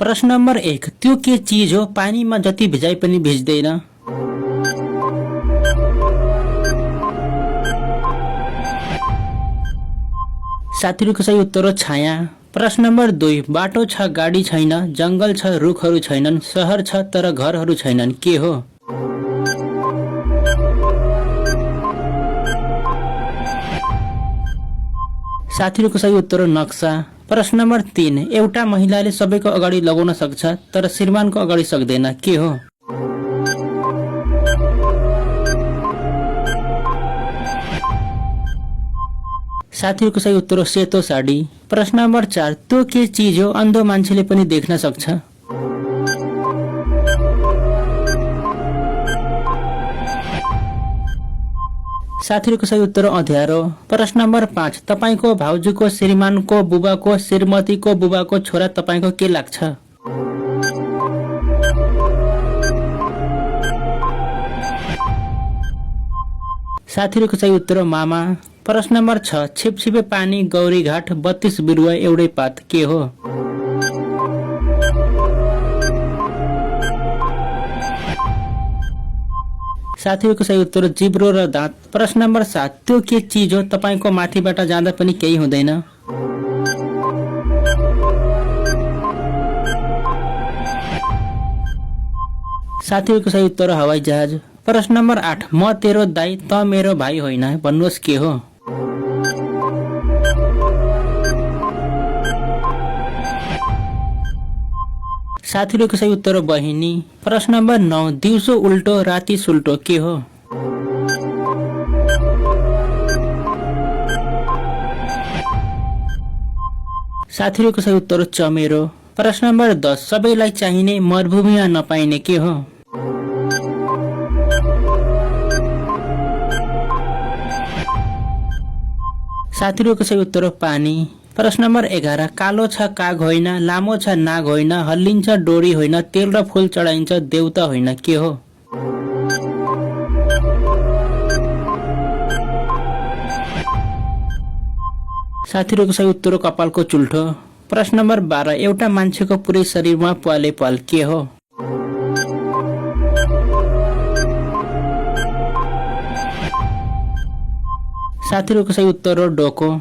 प्रश्न नम्बर 1, त्यो के चीज हो पानीमा जति भिजाइ पनि भिज्दैन? साथीहरूको सही उत्तर हो छाया। प्रश्न नम्बर 2, बाटो छ गाडी छैन, जंगल छ रुखहरू छैनन्, शहर छ तर घरहरू छैनन्, के हो? साथीहरूको सही उत्तर हो नक्सा। प्रश्न नम्बर 3, एउटा महिलाले सबैको अगाडि लगाउन सक्छ तर श्रीमानको अगाडि सक्दैन, के हो? साथीहरूको सही उत्तर हो सेतो साडी। प्रश्न नम्बर 4, त्यो के चीज हो अन्धो मान्छेले पनि देख्न सक्छ? साथीहरूको सही उत्तर अँध्यारो। प्रश्न नम्बर 5, तपाईको भाउजूको श्रीमानको बुबाको श्रीमतीको बुबाको छोरा तपाईको के लाग्छ? साथीहरूको सही उत्तर मामा। प्रश्न नम्बर 6, छिपछिपे पानी गौरी घाट 32 बिरुवा एउटै पात, के हो? साथीहरूको सही उत्तर जिब्रो र दाँत। प्रश्न नम्बर 7, त्यो के चीज हो तपाईको माथिबाट जाँदा पनि केही हुँदैन? साथीहरूको सही उत्तर हवाई जहाज। प्रश्न नम्बर 8, म तेरो दाइ त मेरो भाइ होइन, भन्नुहोस् के हो? साथीहरूको सही उत्तर बहिनी। प्रश्न नम्बर 9, दिउँसो उल्टो राति सुल्टो, के हो? साथीहरूको सही उत्तर चमेरो। प्रश्न नम्बर 10, सबैलाई चाहिने मरुभूमिमा नपाइने, के हो? साथीहरूको सही उत्तर पानी। प्रश्न नम्बर 11, कालो छ काग होइन, लामो छ नाग होइन, हल्लिन्छ डोरी होइन, तेल र फूल चढाइन्छ देउता होइन, के हो? साथीहरूको सही उत्तर कपालको चुल्ठो। प्रश्न नम्बर 12, एउटा मान्छेको पुरै शरीरमा पाले पाल, के हो? साथीहरूको सही उत्तर हो डोको।